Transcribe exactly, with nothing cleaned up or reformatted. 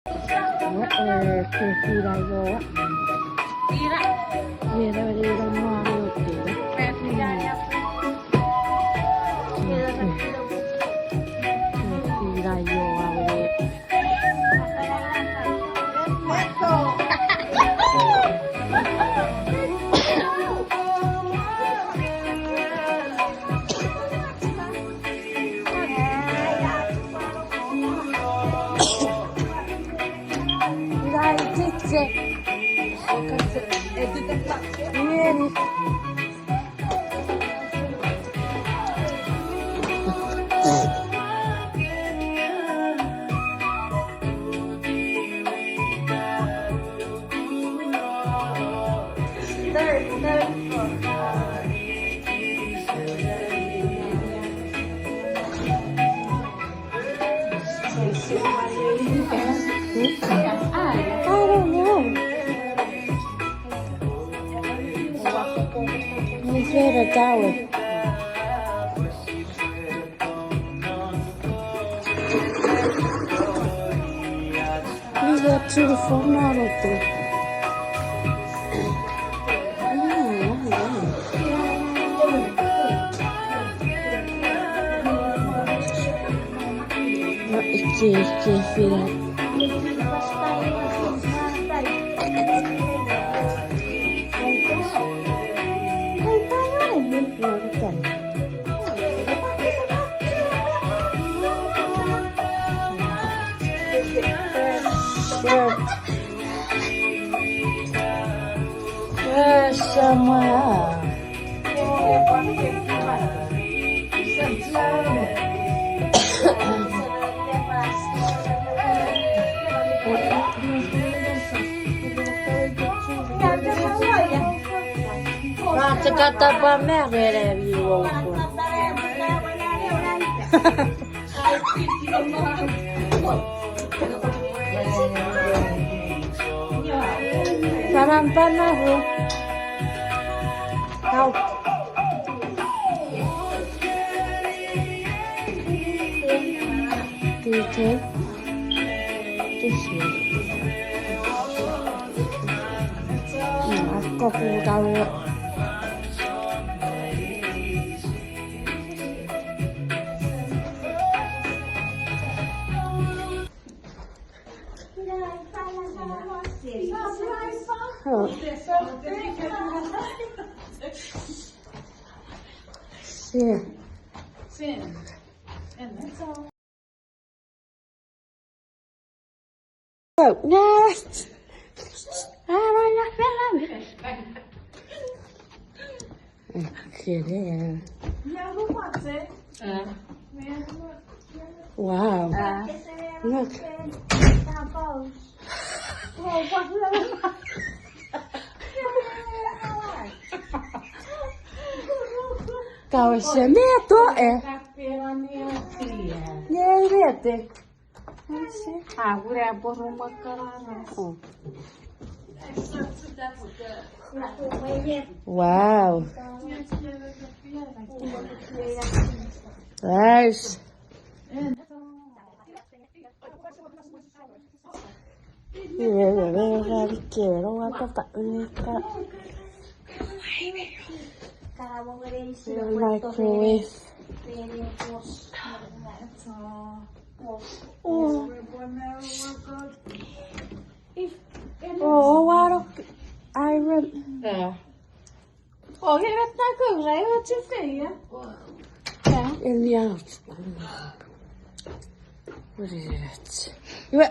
Eh, ke fila ioa. Iera, iera, iera, ma, iera. Ke fila ioa, iera. I don't know. My favorite tower. We got to the phone model too. Ike, ike, fila. Ra chok atapa me rere mi wokun. Saman panaru. Kau. Thank you. Thank you. Mm, akko kutau. Oh. Yeah. Oh, next. I wanna film. Okay, there. Wow. Look. Kau se me to e. Ne rete. Wow. Nice. Microwave. Oh. Oh, what a iron. Yeah. Oh, here at Taco, right? What's your thing, yeah? Yeah. In the house. What is it? You